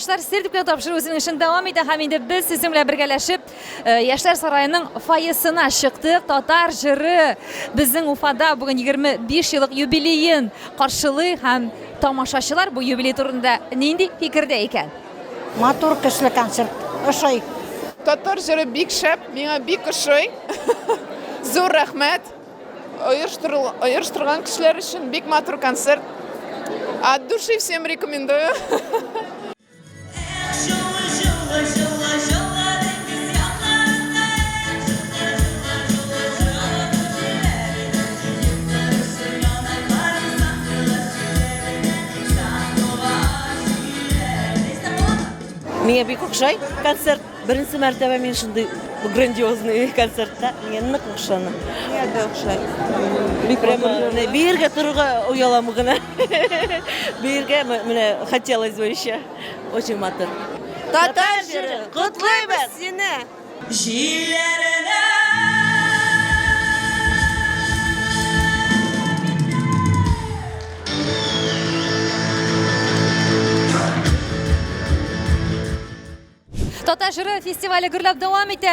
Яшьләр сер дип кенә тапшыру үзенең эшен дәвам итә һәм инде без сезнең белән бергәләшеп э, Яшьләр сараеның фойесына чыктык. Татар җыры безнең Уфада бүген 25 еллык юбилеен каршылый һәм тамашачылар бу юбилей турында нинди фикердә икән? Матур көчле концерт. Ошый. Татар җыры бик шәп, миңа бик ошый. Зур рәхмәт. Оештырган кешеләр өчен бик матур концерт. От души всем рекомендую. Миңа бик охшай концерт. Беренче мәртәбә мин шундый грандиозный концертта. Миңа нык охшаны. Миңа да охшай. Бик прямо биергә торырга оялам гына. Биергә менә хотелось бы еще. Очень матур. Татар җыры, котлыйбыз сине! Җилләренә Татар җыры фестивале гөрләп дәвам итә.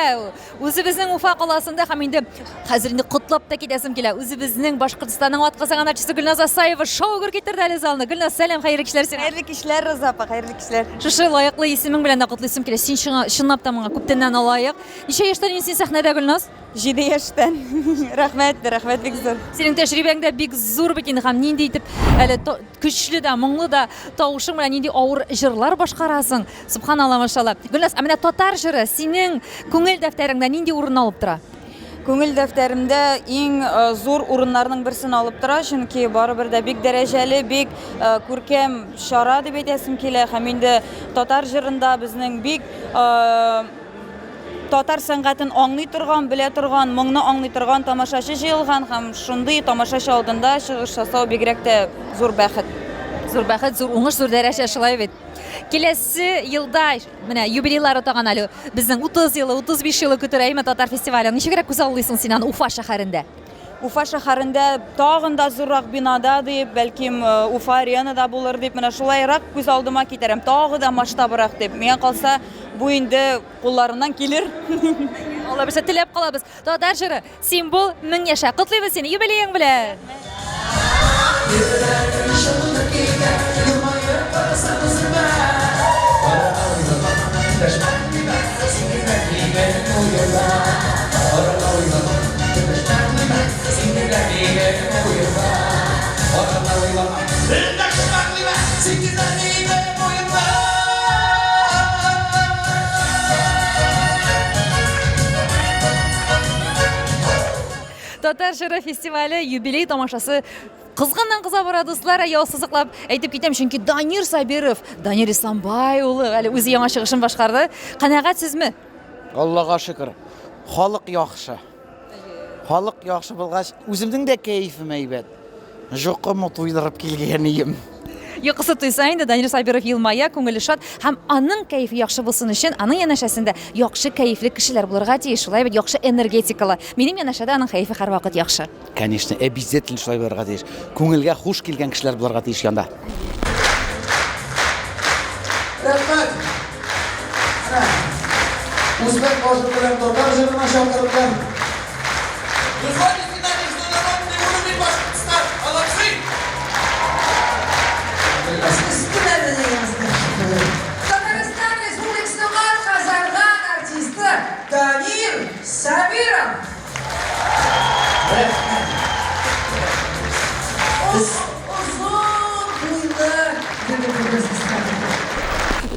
Үзебезнең Уфа каласында һәм инде хәзер инде котлап та китәсем килә. Үзебезнең Башкортстанның атказанган артисты Гөлназ Асаева шоу гөр китерде әле залны. Гөлназ, сәлам, хәерле кичләр сиңа. Хәерле кичләр, Роза апа, хәерле кичләр. Шушы лаеклы исемең белән дә котлыйсым килә. Син чыңа, чынлап та моңа күптәннән лаек. Ничә яшьтән инде син сәхнәдә, Гөлназ? 7 яшьтән. Рәхмәт, рәхмәт бик зур. Синең тәҗрибәң дә бик зур бит инде һәм нинди итеп әле көчле дә, моңлы да тавышың белән нинди авыр җырлар башкарасың. Субханалла, машалла. Гөлназ, ә менә татар җыры синең күңел дәфтәреңдә нинди урын алып тора? Күңел дәфтәремдә иң э, зур урыннарның берсен алып тора, чөнки барыбер дә бик дәрәҗәле, бик э, күркәм чара дип әйтәсем килә һәм инде татар җырында безнең бик э, татар сәнгатен аңлый торган, белә торган, моңны аңлый торган тамашачы җыелган һәм шундый тамашачы алдында чыгыш ясау бигрәк тә зур бәхет. Зур бәхет, зур уңыш, зур дәрәҗә, шулай бит. Киләсе елда менә юбилейлары тагын әле безнең 30 елы, 35 елы көтелә, әйме татар фестивален. Ничегрәк күзаллыйсың син аны Уфа шәһәрендә? Уфа шәһәрендә тагын да зуррак бинада дип, бәлкем э, Уфа аренада булыр дип, менә шулайрак күз алдыма китерәм. Тагы да масштабрак дип. Миңа калса, бу инде кулларыннан килер. Алла бирсә, теләп калабыз. Татар җыры, син бул, мең яшә. Котлыйбыз сине юбилеең белән. Йөрәгем шымны китә, елмаеп карасаң үземә. Арага уйлама, дәшмә димә, син генә минем уемда. Арага уйлама, дәшмә димә, син генә минем уемда. Арага уйлама, дәшмә димә, син генә минем уемда. Татар җыры фестивале юбилей тамашасы кызганнан кыза бара, дуслар. Ял сызыклап әйтеп китәм, чөнки Данир Сабиров, Данир Исламбай улы әле үзе яңа чыгышын башкарды. Канәгатьсезме? Аллага шөкер. Халык яхшы. Халык яхшы булгач, үземнең дә кәефем әйбәт. Җокымы туйдырып килгән ием. Йокысы туйса инде, Данил Сабиров елмая, күңеле шат һәм аның кәефе яхшы булсын өчен, аның янәшәсендә яхшы кәефле кешеләр булырга тиеш, шулай бит, яхшы энергетикалы. Минем янәшәдә аның кәефе һәрвакыт яхшы. Конечно, обязательно шулай булырга тиеш. Күңелгә хуш килгән кешеләр булырга тиеш янда. Рәхмәт. Менә үзбәк башы белән татар җырына чакырдылар. Выходите на международный уровень, Башкортостан! Молодцы! Татарстан Республикасының атказанган артисты Данир Сабиров. Рәхмәт. Озын буйлы егетебез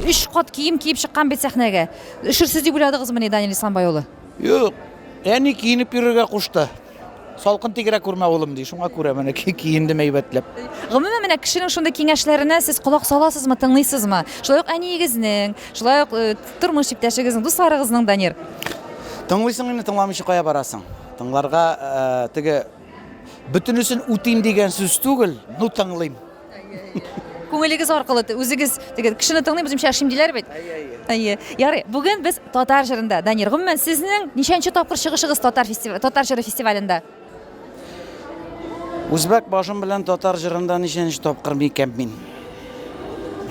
Өч кат кием киеп чыккан бит сәхнәгә. Өшерсез дип уйладыгызмыни, Данил Исламбай улы? Юк, әни киенеп йөрергә кушты. Салкын тигерә күрмә, улым, ди. Шуңа күрә менә киендем әйбәтләп. Гомумән, менә кешенең шундый киңәшләренә сез колак саласызмы, тыңлыйсызмы? Шулай ук әниегезнең, шулай ук э, тормыш иптәшегезнең, дусларыгызның, Данир. Тыңлыйсың инде, тыңламыйча кая барасың? Тыңларга э, теге бөтенесен үтим дигән сүз түгел, ну тыңлыйм. Күңелегез аркылы үзегез теге кешене тыңлыйм, үземчә эшлим диләр бит. Әйе. Ярый, бүген без татар җырында, Данир, гомумән сезнең ничәнче тапкыр чыгышыгыз татар фестиваль, татар җыры фестивалендә? Үзбәк башым белән татар җырында ничәнче тапкыр микән мин?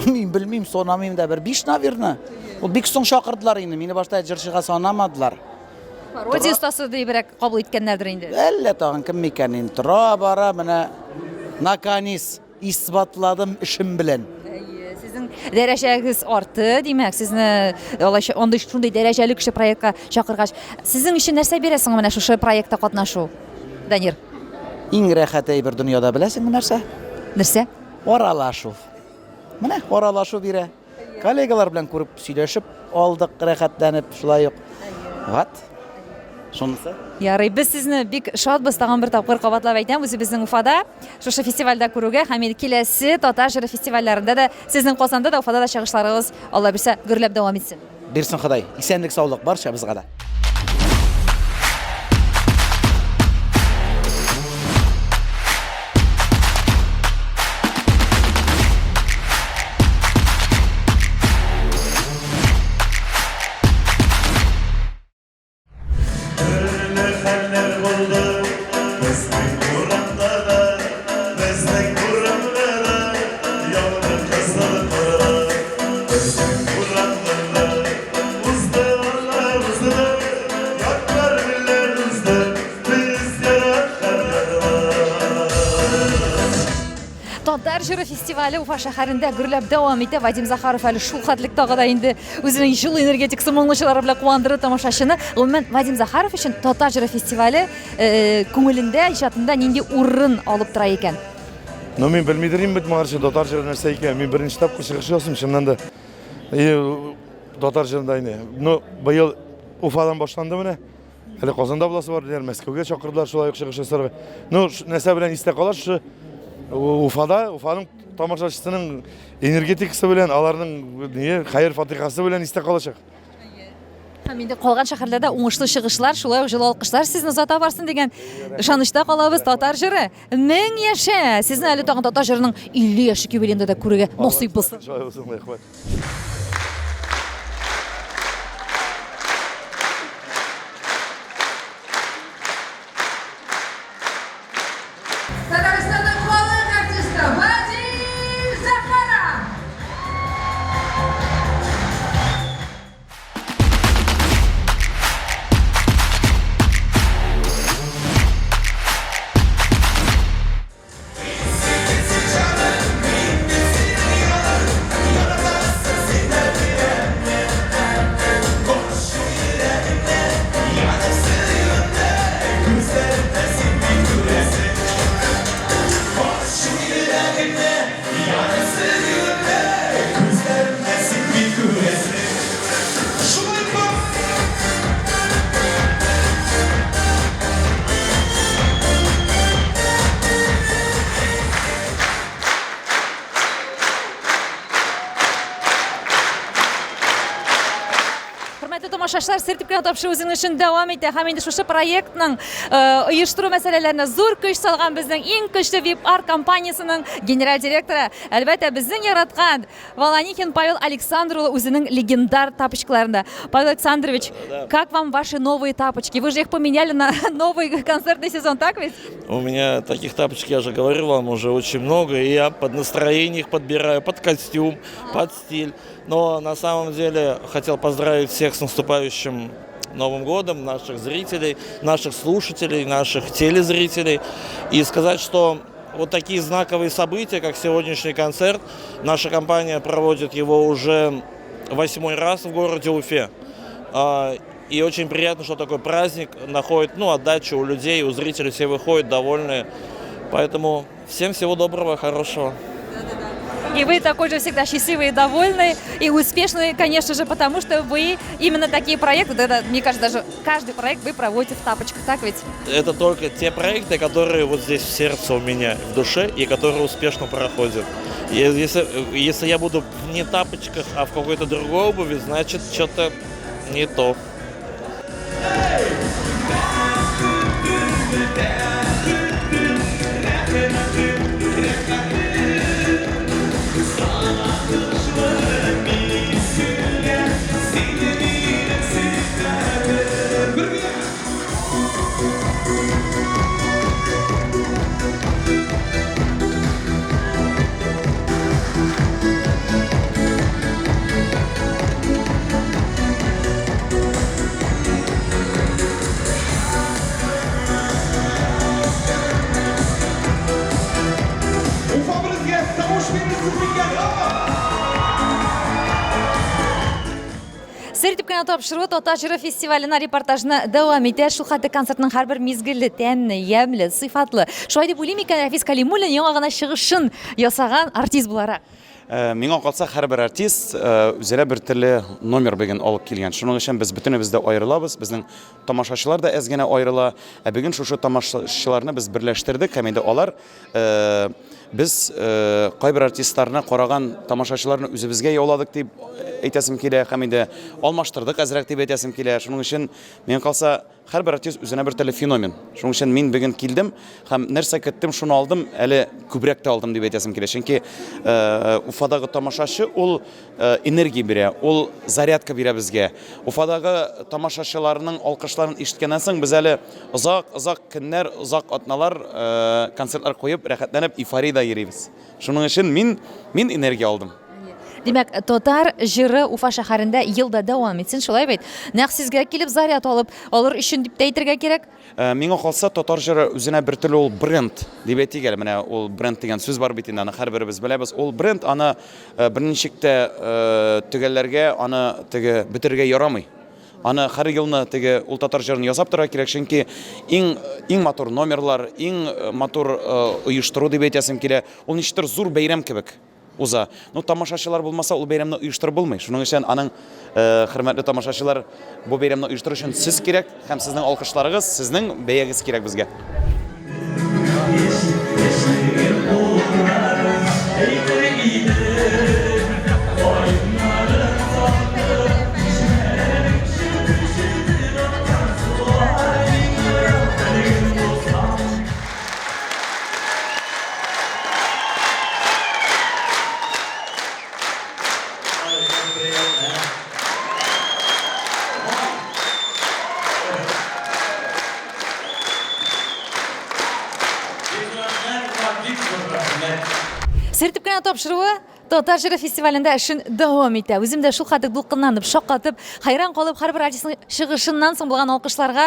Мин белмим, санамыйм да, бер 5, наверное. Ул бик соң чакырдылар инде, мине башта җырчыга санамадылар. Пародия остасы диебрәк кабул иткәннәрдер инде. Әллә тагын кем микән инде. Тора бара менә наконец исбатладым эшем белән. Әйе, сезнең дәрәҗәгез артты, димәк, сезне алайча андый шундый дәрәҗәле кеше проектка чакыргач, сезнең өчен нәрсә бирә соң менә шушы проектта катнашу, Данир? Иң рәхәт әйбер дөньяда беләсеңме нәрсә? Нәрсә? Аралашу. Менә аралашу бирә. Коллегалар белән күреп сөйләшеп алдык, рәхәтләнеп, шулай ук. Вот. Шунысы. Ярый, без сезне бик шатбыз, тагын бер тапкыр кабатлап әйтәм, үзебезнең Уфада шушы фестивальдә күрүгә һәм инде киләсе татар җыры фестивальләрендә дә сезнең Казанда да, Уфада да чыгышларыгыз, Алла бирсә, гөрләп дәвам итсен. Бирсен Ходай. Исәнлек, саулык барчабызга да. Төрле хәлләр булды безнең урамда да, безнең урамда да яуды кызыл карлар. Безнең урамда да узды алар узды, ятлар белән узды без яраткан ярлар. Татар җыры фестивале Уфа шәһәрендә гөрләп дәвам итә. Вадим Захаров әле шул хәтлек тагы да инде үзенең җылы энергетикасы моңлычылары белән куандырды тамашачыны. Гомумән, Вадим Захаров өчен Татар җыры фестивале э, күңелендә, иҗатында нинди урын алып тора икән? Ну, мин белмидер инде бит моңарчы татар җыры нәрсә икән. Мин беренче тапкыр чыгыш ясыйм, чыннан да. И, татар җырында инде. Ну, быел Уфадан башланды менә. Әле Казанда буласы бар, диләр, Мәскәүгә чакырдылар шулай ук чыгыш ясарга. Ну, нәрсә белән истә кала, шушы Уфада, Уфаның тамашачысының энергетикасы белән, аларның не, хәер-фатихасы белән истә калачак. Һәм инде калган шәһәрләрдә уңышлы чыгышлар, шулай ук җылы алкышлар сезне озата барсын дигән ышанычта калабыз. Татар җыры мең яшә! Сезне әле тагын татар җырының 50 яшьлек юбилеенда да күрергә насыйп булсын. Шулай булсын, рәхмәт. Татарстанның халык артисты Вадим Захаров! Хөрмәтле тамашачылар, сер дип кенә тапшыру үзенең эшен дәвам итә һәм инде шушы проектның э, оештыру мәсьәләләренә зур көч салган безнең иң көчле VIP-Art компаниясенең генераль директоры, әлбәттә, безнең яраткан Волонихин Павел Александр улы үзенең легендар тапочкаларында. Павел Александрович, как вам ваши новые тапочки? Вы же их поменяли на новый концертный сезон, так ведь? У меня таких тапочек, я же говорю вам, уже очень много, и я под настроение их подбираю, под костюм, под стиль. Но на самом деле хотел поздравить всех с наступающим Новым годом, наших зрителей, наших слушателей, наших телезрителей. И сказать, что вот такие знаковые события, как сегодняшний концерт, наша компания проводит его уже 8-й раз в городе Уфе. И очень приятно, что такой праздник находит, ну, отдачу у людей, у зрителей, все выходят довольные. Поэтому всем всего доброго, хорошего. И вы такой же всегда счастливый и довольный, и успешный, конечно же, потому что вы именно такие проекты, да, да, мне кажется, даже каждый проект вы проводите в тапочках, так ведь? Это только те проекты, которые вот здесь в сердце у меня, в душе, и которые успешно проходят. И если я буду не в тапочках, а в какой-то другой обуви, значит, что-то не то. Сер итеп кенә тапшыруы Татар җыры фестиваленә репортажны дәвам итә. Шул хәтле концертның һәрбер мизгеле тәмле, ямьле, сыйфатлы. Шулай дип уйлыйм икән Рәфис Калимуллин яңа гына чыгышын ясаган артист буларак. Э, миңа калса, һәрбер артист э, үзенә бер төрле номер бүген алып килгән. Шуның өчен без бөтенебез дә аерылабыз, безнең тамашачылар да әз генә аерыла. Ә бүген шушы тамашачыларны без берләштердек һәм инде алар э, без кайбер артистларны караган тамашачыларны үзебезгә яуладык дип әйтәсем килә һәм инде алмаштырдык әзрәк дип әйтәсем килә. Шуның өчен миңа калса, Һәрбер артист үзенә бер төрле феномен. Шуның өчен мин бүген килдем һәм нәрсә көттем, шуны алдым, әле күбрәк тә алдым дип әйтәсем килә. Чөнки э, Уфадагы тамашачы ул э, энергия бирә, ул зарядка бирә безгә. Уфадагы тамашачыларның алкышларын ишеткәннән соң без әле озак, озак көннәр, озак атналар э, концертлар куеп, рәхәтләнеп эйфориядә йөрибез. Шуның өчен мин мин энергия алдым. Димәк, татар җыры Уфа шәһәрендә ел да дәвам итсен, шулай бит? Нәкъ сезгә килеп заряд алып алыр өчен дип тә әйтергә кирәк. Э, миңа калса, татар җыры үзенә бер төрле ул бренд дип әйтик әле. Менә ул бренд дигән сүз бар бит инде, аны һәрберебез беләбез. Ул бренд аны э, берничек тә э, төгәлләргә, аны теге бетерергә ярамый. Аны һәр елны теге ул татар җырын ясап торырга кирәк, чөнки иң иң матур номерлар, иң э, матур э, оештыру дип әйтәсем килә. Ул ничектер зур бәйрәм кебек уза. Ну, тамашачылар булмаса, ул бәйрәмне оештырып булмый. Шуның өчен аның э, хөрмәтле тамашачылар, бу бәйрәмне оештыру өчен сез кирәк һәм сезнең алкышларыгыз, сезнең бәягез кирәк безгә. Сертеп кенә тапшыруы Татар җыры фестивалендә эшен дәвам итә. Үзем дә шул хәтле дулкынланып, шаккатып, хәйран калып, һәрбер артистның чыгышыннан соң булган алкышларга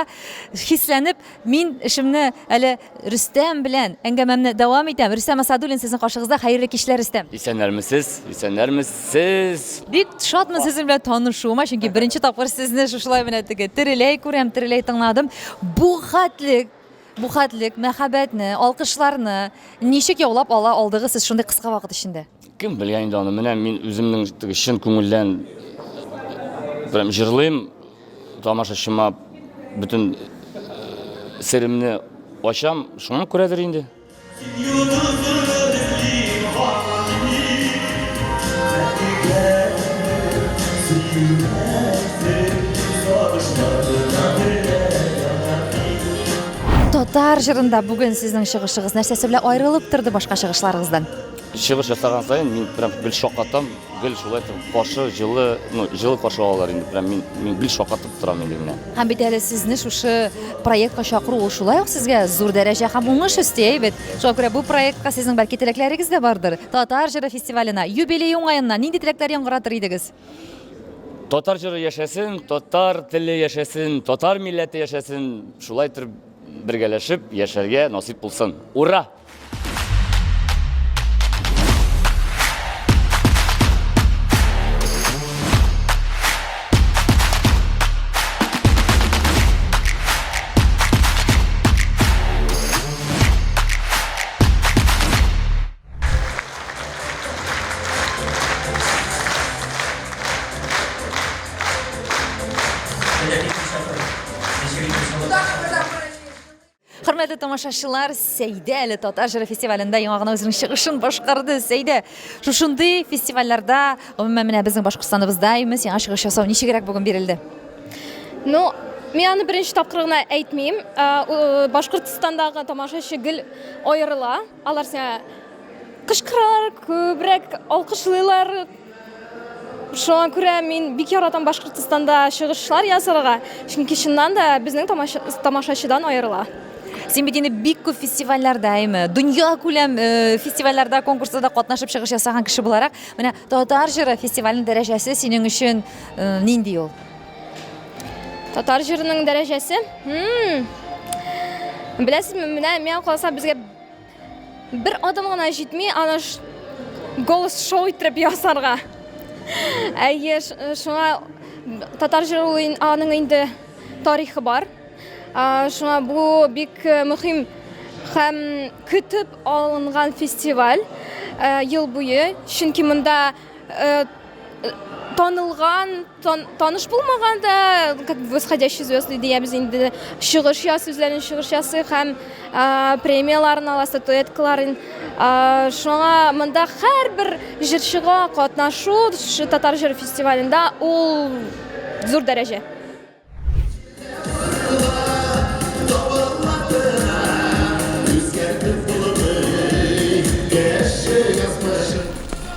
хисләнеп, мин эшемне әле Рөстәм белән әңгәмәмне дәвам итәм. Рөстәм Асадуллин сезнең каршыгызда. Хәерле кичләр, Рөстәм. Исәннәрмесез, исәннәрмесез. Бик шатмын сезнең белән танышуыма, чөнки беренче тапкыр сезне шушылай менә теге тереләй күрәм, тереләй тыңладым. Бу хәтлек, бу хәтлек мәхәббәтне, алкышларны ничек яулап ала алдыгыз сез шундый кыска вакыт эчендә? Кем белгән инде аны. Менә мин үземнең теге чын күңелдән прям җырлыйм. Тамашачыма бөтен э, серемне ачам, шуңа күрәдер инде. Татар җырында бүген сезнең чыгышыгыз нәрсәсе белән аерылып торды башка чыгышларыгыздан? Чыгыш ясаган саен мин прям гел шаккатам. Гел шулай итеп каршы җылы, ну, җылы каршы алалар инде. Прям мин, мин гел шаккатып торам инде менә. Һәм бит әле сезне шушы проектка чакыру ул шулай ук сезгә зур дәрәҗә һәм уңыш өсти, әйбәт. Шуңа күрә бу проектка сезнең бәлки теләкләрегез дә бардыр. Татар җыры фестиваленә, юбилей уңаеннан нинди теләкләр яңгыратыр идегез? Татар җыры яшәсен, татар теле яшәсен, татар милләте яшәсен. Шулай итеп бергәләшеп яшәргә насыйп булсын. Ура! Хөрмәтле тамашачылар, Сәйдә әле татар җыры фестивалендә яңа гына үзенең чыгышын башкарды. Сәйдә, шушындый фестивальләрдә, гомумән менә безнең Башкортстаныбызда име сиңа чыгыш ясау ничегрәк бүген бирелде? Ну, мин аны беренче тапкыр гына әйтмим. Башкортстандагы тамашачы гел аерыла. Алар сиңа кычкыралар, күбрәк алкышлыйлар. Шуңа күрә мин бик яратам Башкортстанда чыгышлар ясарга, чөнки чыннан да безнең тамашачыдан аерыла. Син бит инде бик күп фестивальләрдә, әйме, дөнья күләм э, фестивальләрдә, конкурсларда катнашып чыгыш ясаган кеше буларак, менә татар җыры фестиваленең дәрәҗәсе синең өчен э, нинди ул? Татар җырының дәрәҗәсе? Беләсезме, менә миңа калса безгә Бер адым гына җитми, аны голос шоу иттереп ясарга. Әйе, шуңа Татар җыры ул аның инде тарихы бар. Шуңа бу бик мөһим һәм көтеп алынган фестиваль ел буе, чөнки монда танылган, таныш булмаган да, как восходящие звезды диябез инде, чыгыш ясый, үзләренең чыгыш ясый һәм премияләрен ала, статуэткаларын. Шуңа монда һәрбер җырчыга катнашу татар җыры фестивалендә ул зур дәрәҗә.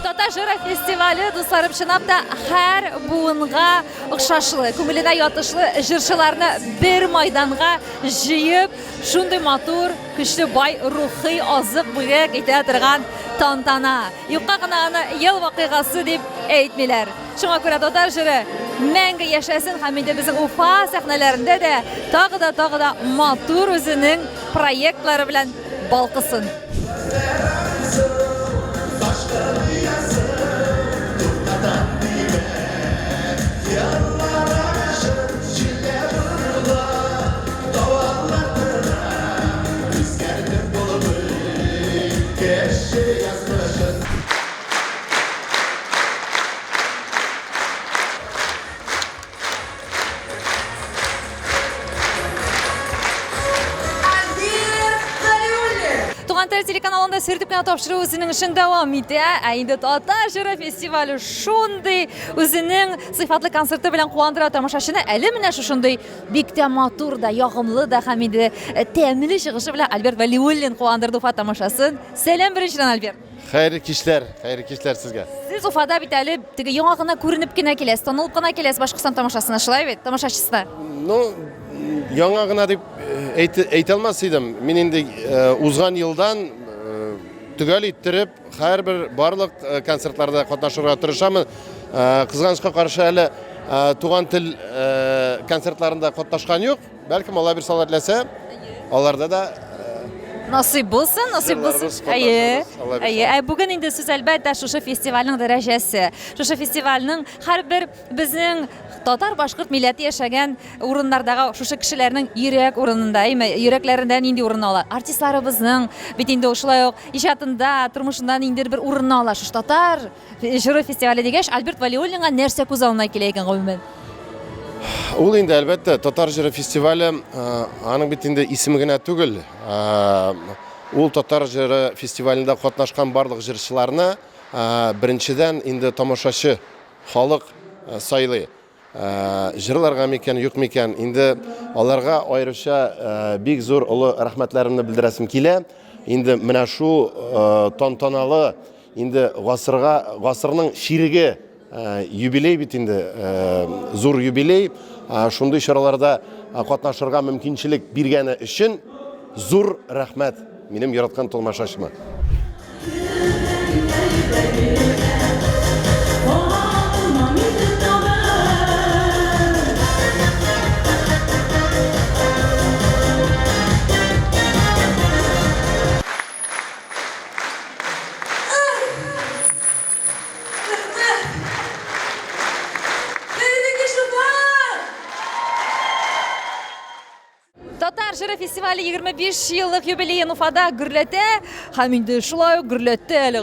Татар җыры фестивале, дусларым, чынлап та һәр буынга охшашлы, күңеленә ятышлы җырчыларны бер майданга җыеп, шундый матур, көчле, бай рухи азык бүләк итә торган тантана. Юкка гына аны ел вакыйгасы дип әйтмиләр. Шуңа күрә татар җыры мәңге яшәсен һәм инде безнең Уфа сәхнәләрендә дә тагы да тагы да матур үзенең проектлары белән балкысын. Туган тел телеканалында сөртеп кенә тапшыру үзенең эшен дәвам итә. Ә инде татар җыры фестивале шундый үзенең сыйфатлы концерты белән куандыра тамашачыны. Әле менә шушындый бик тә матур да, ягымлы да һәм инде тәмле чыгышы белән Альберт Вәлиуллин куандырды Уфа тамашасын. Сәлам беренчедән, Альберт. Хәерле кичләр, хәерле кичләр сезгә. Сез Уфада бит әле теге яңа гына күренеп кенә киләсез, танылып кына киләсез Башкортстан тамашасына, шулай бит? Тамашачысына. Ну, яңа гына дип э, әйтә, әйтә алмас идем. Мин инде э, узган елдан э, төгәл иттереп һәрбер барлык концертларда катнашырга тырышамын. Кызганычка каршы әле туган тел концертларында катнашкан юк. Бәлкем Алла бирсә, Алла теләсә, аларда да Насыйп булсын, насыйп булсын. Әйе. Әйе. Ә бүген инде сүз әлбәттә шушы фестивальнең дәрәҗәсе. Шушы фестивальнең һәрбер безнең татар башкорт милләте яшәгән урыннардагы шушы кешеләрнең йөрәк урынында, әйме, йөрәкләрендә нинди урын ала? Артистларыбызның бит инде шулай ук иҗатында, тормышында ниндидер бер урын ала. Шушы татар Җыры фестивале дигәч, Альберт Вәлиуллинга нәрсә күз алдына килә икән гомумән? Ул инде әлбәттә татар җыры фестивале, аның бит инде исеме генә түгел. Ул татар җыры фестивалендә катнашкан барлык җырчыларны беренчедән инде тамашачы, халык сайлый. Җырларга микән, юк микән, инде аларга аеруча бик зур олы рәхмәтләремне белдерәсем килә. Инде менә шул тантаналы инде гасырга, гасырның чиреге юбилей бит инде, зур юбилей. Шундый чараларда катнашырга мөмкинчелек биргәне өчен зур рәхмәт минем яраткан тамашачыма. Татар җыры фестивале 25 еллык юбилеен Уфада гөрләтә һәм инде шулай ук гөрләтте әле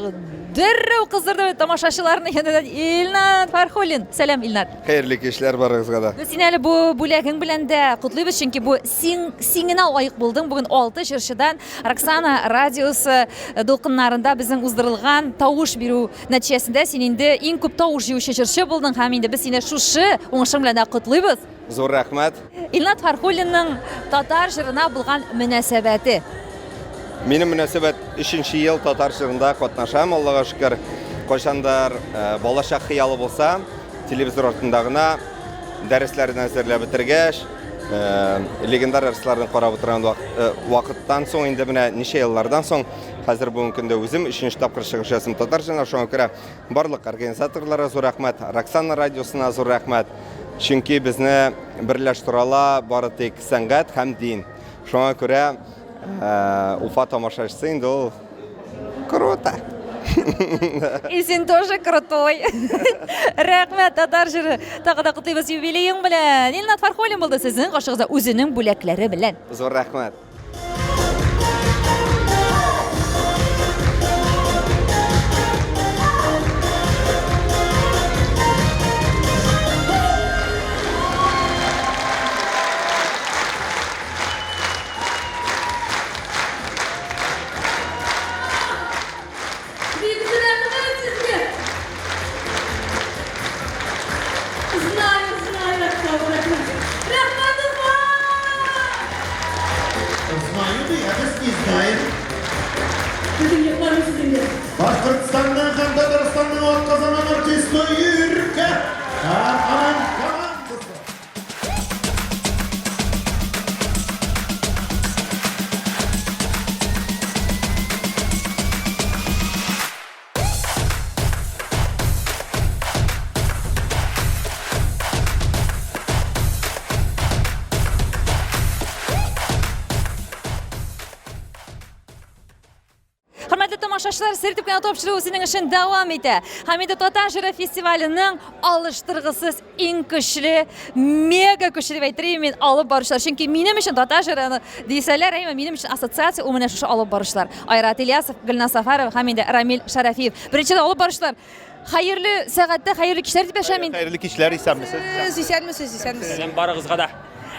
дәррәү кыздырды тамашачыларны янәдән Илнат Фәрхуллин. Сәлам, Илнат. Хәерле кичләр барыгызга да. Без сине әле бу бүләгең белән дә котлыйбыз, чөнки бу син син генә лаек булдың. Бүген 6 җырчыдан Роксана радиосы дулкыннарында безнең уздырылган тавыш бирү нәтиҗәсендә син инде иң күп тавыш җыючы җырчы булдың һәм инде без сине шушы уңышың белән дә котлыйбыз. Зур рәхмәт. Илнат Фәрхуллинның татар җырына булган мөнәсәбәте. Минем мөнәсәбәт өченче ел татар җырында катнашам, Аллага шөкер. Кайчандыр э, балачак хыялы булса, телевизор артында гына дәресләрне әзерләп бетергәч, э, легендар артистларны карап утырган э, вакыттан соң инде менә ничә еллардан соң хәзер бүгенге көндә үзем өченче тапкыр чыгыш ясыйм татар җырына, шуңа күрә Барлык организаторларга зур рәхмәт, Роксана радиосына зур рәхмәт. Чөнки безне берләштерә бары тик сәнгать һәм дин. Шуңа күрә Уфа тамашачысы инде ул круто. И син тоже крутой. Рәхмәт, татар җыры. Тагы да котлыйбыз юбилеең белән. Илнат Фархуллин булды сезнең каршыгызда үзенең бүләкләре белән. Зур рәхмәт. Бик рәхмәт сезгә! Знаю, знаю, рәхмәт. Рәхмәт, Уфа! Знаю, ди, ә без не знаем. Бөтен якларым сезнең. Башкортстанның һәм Татарстанның атказанган артисты Иркә һәм аның командасы. Хөрмәтле тамашачылар, сер дип кенә тапшыру үзенең эшен дәвам итә. Һәм инде Татар җыры фестиваленең алыштыргысыз иң көчле, мега көчле дип әйтер идем мин алып баручылар. Чөнки минем өчен татар җыры дисәләр, әйме, минем өчен ассоциация ул менә шушы алып баручылар. Айрат Ильясов, Гөлназ Сафарова һәм инде Рамил Шәрәфиев. Беренчедән алып баручылар, хәерле сәгатьтә, хәерле кичләр дип әшәм мин. Хәерле кичләр, исәнмесез. Сез исәнмесез, исәнмесез. Сәлам барыгызга да.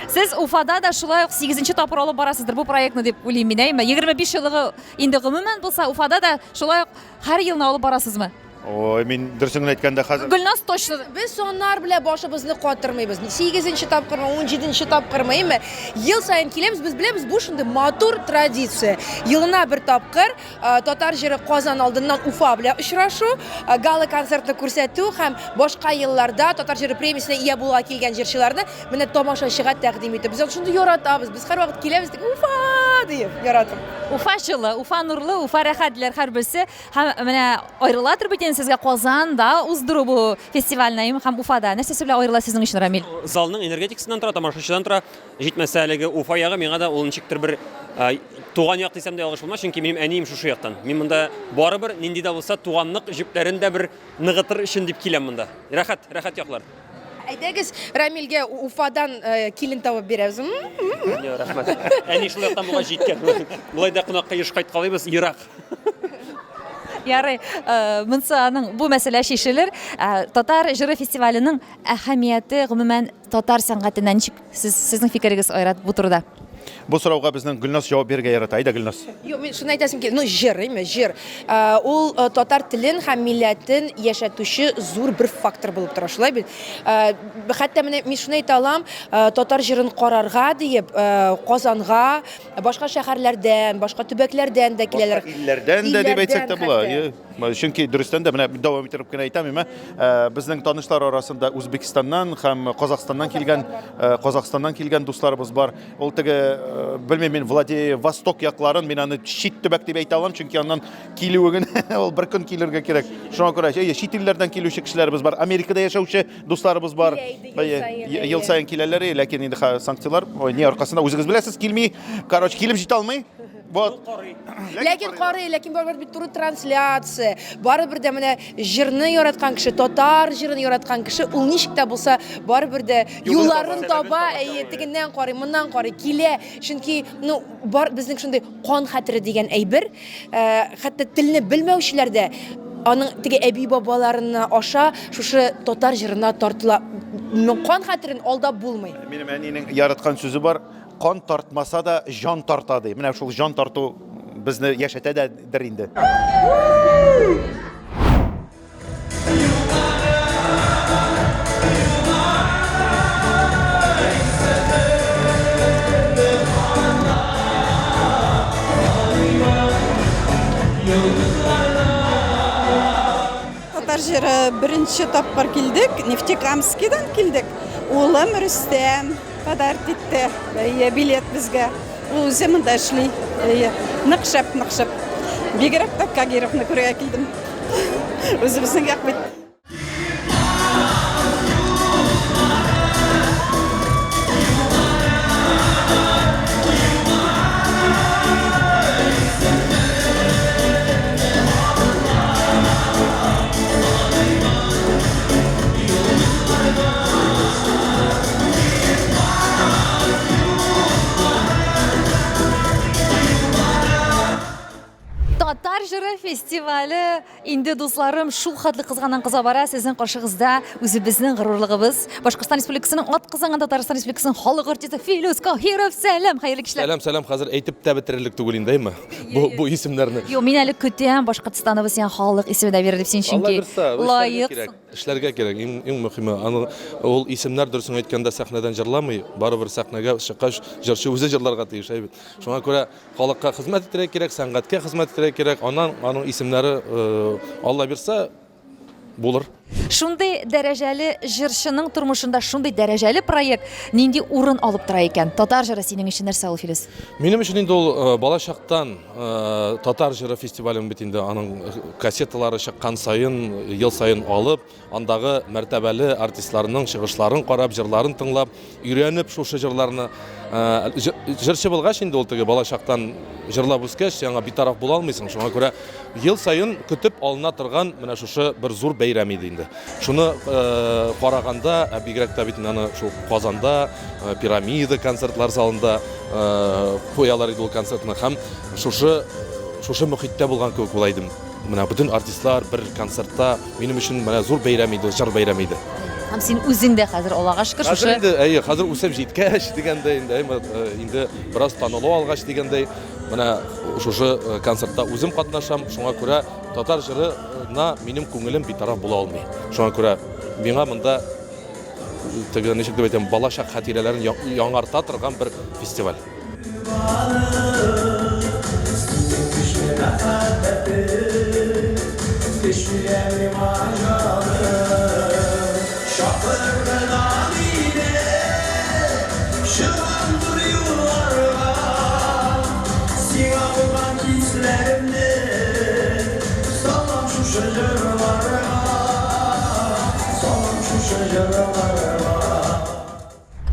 Сез Уфада да шулай ук 8 тапкыр алып барасыздыр бу проектны дип уйлыйм мин, әйме? 25 еллыгы инде гомумән булса, Уфада да шулай ук һәр елны алып барасызмы? Ой, мин дөресен генә әйткәндә хәзер. Гөлназ точно. Без саннар белән башыбызны катырмыйбыз. 8 тапкырмы, 17 тапкырмы, әйме? Ел саен киләбез, без беләбез, бу шундый матур традиция. Елына бер тапкыр э, татар җыры Казан алдыннан Уфа белән очрашу, э, гала-концертны күрсәтү һәм башка елларда татар җыры премиясенә ия булуга килгән җырчыларны менә тамашачыга тәкъдим итү. Без аны шундый яратабыз. Без һәрвакыт киләбез, тик Уфа диеп яратып. Уфа җылы, Уфа нурлы, Уфа рәхәт диләр һәрберсе. Һәм менә аерыладыр бит инде сезгә Казанда уздыру бу фестивальне һәм Уфада. Нәрсәсе белән аерыла сезнең өчен, Рамил? Залның энергетикасыннан тора, тамашачыдан тора. Җитмәсә әлеге Уфа ягы миңа да ул ничектер бер туган як дисәм дә ялгыш булмас, чөнки минем әнием шушы яктан. Мин монда барыбер нинди дә булса туганлык җепләрен дә бер ныгытыр өчен дип киләм монда. Рәхәт, рәхәт яклар. Әйдәгез, Рамилгә Уфадан э, килен табып бирәбез. Рәхмәт. Әни шул яктан буга җиткән. Болай да кунакка еш кайткалыйбыз, ерак. Ярый, э, монсы аның бу мәсьәлә чишелер. Э, татар җыры фестиваленең әһәмияте гомумән татар сәнгатенә ничек сез сезнең фикерегез Айрат бу турыда? Бу сорауга безнең Гөлназ җавап бирергә ярата. Әйдә, Гөлназ. Юк, мин шуны әйтәсем килә. Ну, җыр, әйме, җыр. Э, ул э, татар телен һәм милләтен яшәтүче зур бер фактор булып тора, шулай бит? Э, хәтта менә мин шуны әйтә алам, татар җырын карарга диеп, Казанга, башка шәһәрләрдән, башка төбәкләрдән дә киләләр. Башка илләрдән дә дип әйтсәк тә була. Чөнки дөрестән дә менә дәвам итеп кенә әйтәм, әмма безнең танышлар арасында Үзбекстаннан һәм Казахстаннан килгән Казахстаннан килгән дусларыбыз бар. Ул теге белмим мин Владивосток якларын мин аны чит төбәк дип әйтә алам, чөнки аннан килүе генә ул бер көн килергә кирәк. Шуңа күрә әйе, чит илләрдән килүче кешеләребез бар, Америкада яшәүче дусларыбыз бар. Ел саен киләләр, ләкин инде санкцияләр ни аркасында үзегез беләсез, килми. Короче, килеп җитә алмый. Вот. Ләкин карый, ләкин барыбер бит туры трансляция. Барыбер дә менә җырны яраткан кеше, татар җырын яраткан кеше, ул ничек тә булса барыбер дә юлларын таба, әйе, тегеннән карый, моннан карый, килә. Чөнки, ну, бар безнең шундый кан хәтере дигән әйбер, э, хәтта телне белмәүчеләр дә аның теге әби бабаларына аша шушы татар җырына тартыла. Кан хәтерен алдап булмый. Минем әнинең яраткан сүзе бар, Кан тартмаса да, җан тарта, ди. Менә шул җан тарту безне яшәтә дә инде. Татар җыры беренче тапкыр килдек, Нефтекамскидан килдек. Улым Рөстәм подарок итте. Әйе, билет безгә. Ул үзе монда эшли. Әйе, нык шәп, нык шәп. Бигрәк тә Кагировны күрергә килдем. Үзебезнең як бит. Татар җыры фестивале инде, дусларым, шул хәтле кызганнан кыза бара. Сезнең каршыгызда үзебезнең горурлыгыбыз, Башкортстан Республикасының атказанган Татарстан Республикасының халык артисты Филүс Каһиров. Сәлам, хәерле кичләр. Сәлам, сәлам, хәзер әйтеп тә бетерерлек түгел инде, әйме? Бу, бу исемнәрне. Юк, мин әле көтәм, Башкортстаныбыз сиңа халык исеме дә бирер дип, син чөнки лаексың. Эшләргә кирәк, иң, иң мөһиме. Аны, ул исемнәр дөресен әйткәндә сәхнәдән җырламый, барыбер сәхнәгә чыккач җырчы үзе җырларга тиеш, әйбит. Шуңа күрә халыкка хезмәт итәргә кирәк, сәнгатькә хезмәт итәргә кирәк. Аннан аның исемнәре, Алла бирсә, булыр. Шундый дәрәҗәле җырчының тормышында шундый дәрәҗәле проект нинди урын алып тора икән? Татар җыры синең өчен нәрсә ул, Филүс? Минем өчен инде ул балачактан татар җыры фестивален бит инде аның кассеталары чыккан саен, ел саен алып, Андагы мәртәбәле артистларның чыгышларын карап, җырларын тыңлап, өйрәнеп шушы җырларны җырчы булгач инде ул теге балачактан җырлап үскәч, син аңа битараф була алмыйсың. Шуңа күрә ел саен көтеп алына торган менә шушы бер зур бәйрәм иде инде. Шуны караганда, ә бигрәк тә бит инде аны шул Казанда, Пирамида концертлар залында куялар иде ул концертны һәм шушы шушы мохиттә булган кебек була идем. Менә бөтен артистлар бер концертта минем өчен менә зур бәйрәм иде, җыр бәйрәме иде. Һәм син үзең дә хәзер Аллага шөкер шушы. Хәзер инде, әйе, хәзер үсеп җиткәч дигәндәй инде, әйе, э, инде бераз танылу алгач дигәндәй, менә шушы э, концертта үзем катнашам, шуңа күрә татар җырына минем күңелем битараф була алмый. Шуңа күрә миңа монда теге ничек дип әйтәм, балачак хатирәләрен яңарта торган бер фестиваль.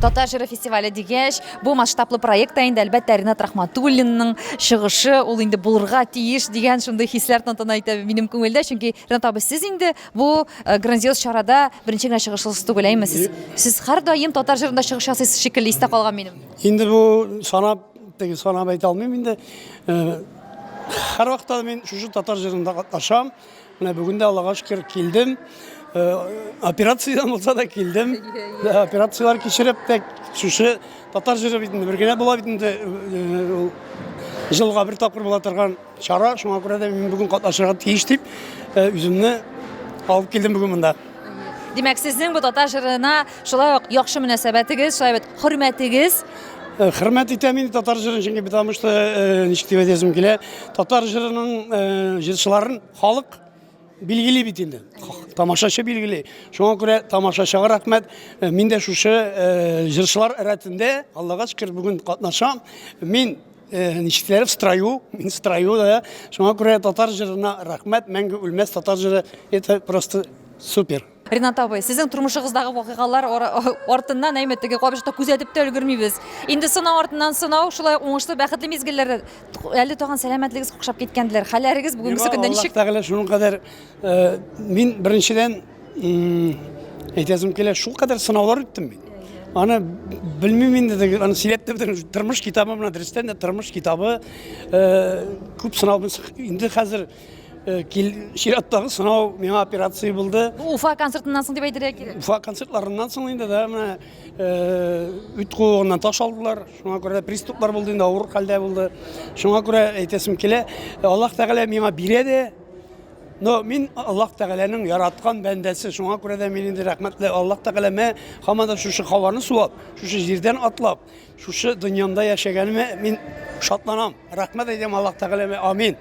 Татар җыры фестивале дигәч, бу масштаблы проект та инде, әлбәттә, Ринат Рахматуллинның чыгышы, ул инде булырга тиеш дигән шундый хисләр тантана итә минем күңелдә, чөнки Ринат абый, сез инде бу э, грандиоз чарада беренче генә чыгышыгыз түгел, әйме? Сез, сез һәрдаим татар җырында чыгыш ясыйсыз шикелле истә калган минем. Инде бу санап, теге санап әйтә алмыйм инде. Э, һәрвакытта мин шушы татар җырында катнашам. Менә бүген дә Аллага шөкер килдем. Э, операциядән булса да килдем. Операцияләр кичереп тә шушы татар җыры бит инде бер генә була бит инде э, ул җылга бер тапкыр була торган чара. Шуңа күрә дә мин бүген катнашырга тиеш дип э, үземне алып килдем бүген монда. Димәк, сезнең бу татар җырына шулай ук яхшы мөнәсәбәтегез, шулай бит хөрмәтегез. Хөрмәт итәм инде татар җырын, чөнки потому что ничек дип әйтәсем килә, татар җырының җырчыларын халык билгели бит инде. Тамашачы билгели. Шуңа күрә тамашачыга рәхмәт. Мин дә шушы җырчылар рәтендә, Аллага шөкер, бүген катнашам. Мин ничекләр в строю, мин строю да. Шуңа күрә татар җырына рәхмәт, мәңге үлмәс татар җыры. Это просто супер. Ринат абый, сезнең тормышыгыздагы вакыйгалар артыннан, әйме, теге кайбер күзәтеп тә өлгермибез. Инде сынау артыннан сынау, шулай уңышлы, бәхетле мизгелләр. Әле тагын сәламәтлегез какшап киткәнделәр. Хәлләрегез бүгенгесе көндә ничек? Аллаһ Тәгалә шуның кадәр э, мин беренчедән әйтәсем килә, шул кадәр сынаулар үттем мин. Аны белмим инде, аны сөйләп тә бетермим. Тормыш китабы менә дөрестән дә тормыш китабы э, күп сынау инде хәзер Э, кил, чираттагы сынау миңа операция булды. Бу Уфа концертыннан соң дип әйтергә кирәк. Уфа концертларыннан соң инде да менә э, үт куыгыннан таш алдылар. Шуңа күрә приступлар булды инде, авыр хәлдә булды. Шуңа күрә әйтәсем килә, Аллаһ Тәгалә миңа бирә дә, Но мин Аллаһ Тәгаләнең яраткан бәндәсе, шуңа күрә дә мин инде рәхмәтле Аллаһ Тәгаләмә һаман да шушы һаваны сулап, шушы җирдән атлап, шушы дөньямда яшәгәнемә мин шатланам. Рәхмәт әйтәм Аллаһ Тәгаләмә. Амин.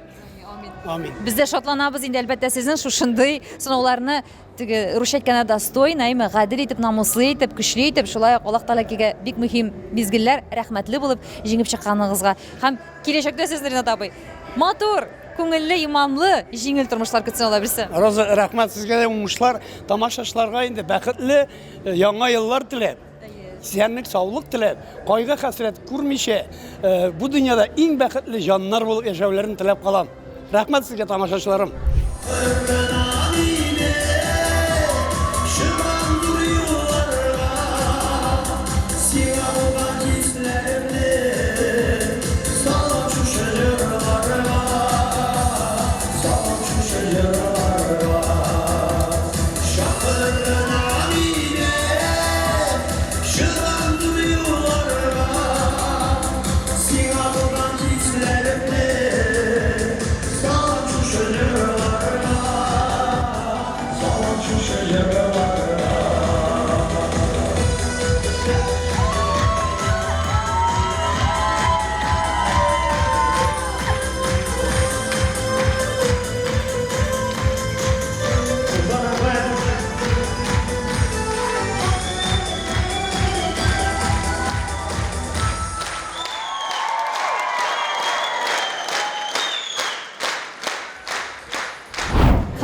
Амин. Без дә шатланабыз инде, әлбәттә, сезнең шушындый сынауларны теге русча әйткәндә достойно, әйме, гадел итеп, намуслы итеп, көчле итеп, шулай ук Аллаһ Тәгаләгә бик мөһим мизгелләр, рәхмәтле булып җиңеп чыкканыгызга. Һәм киләчәктә сезне, Ринат абый, матур, күңелле, иманлы, җиңел тормышлар көтсен Алла бирсә. Роза, рәхмәт сезгә дә уңышлар, тамашачыларга инде бәхетле э, яңа еллар теләп. Исәнлек, саулык теләп, кайгы-хәсрәт күрмичә, э, бу дөньяда иң бәхетле җаннар булып яшәүләрен теләп калам. Рәхмәт сезгә, тамашачыларым.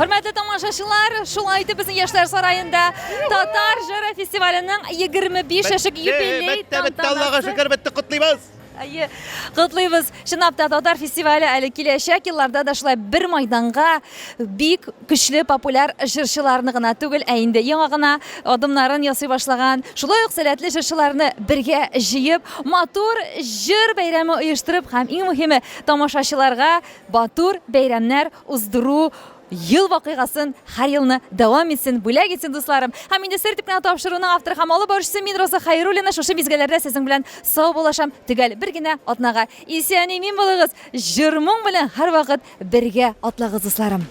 Хөрмәтле тамашачылар, шулай итеп безнең Яшьләр сараенда Татар җыры фестиваленең 25 яшьлек юбилей Бетте, бетте, Аллага шөкер, бетте, котлыйбыз! Әйе, котлыйбыз. Чынлап та татар фестивале әле киләчәк елларда да шулай бер майданга бик көчле популяр җырчыларны гына түгел, ә инде яңа гына адымнарын ясый башлаган, шулай ук сәләтле җырчыларны бергә җыеп, матур җыр бәйрәме оештырып һәм иң мөһиме тамашачыларга Батур бәйрәмнәр уздыру ел вакыйгасын һәр елны дәвам итсен, бүләк итсен, дусларым. Һәм инде сер дип кенә тапшыруның авторы һәм алып баручысы мин, Роза Хәйруллина, шушы мизгелләрдә сезнең белән саубуллашам. Төгәл бер генә атнага. Исән-имин булыгыз, җыр-моң белән һәрвакыт бергә атлагыз, дусларым.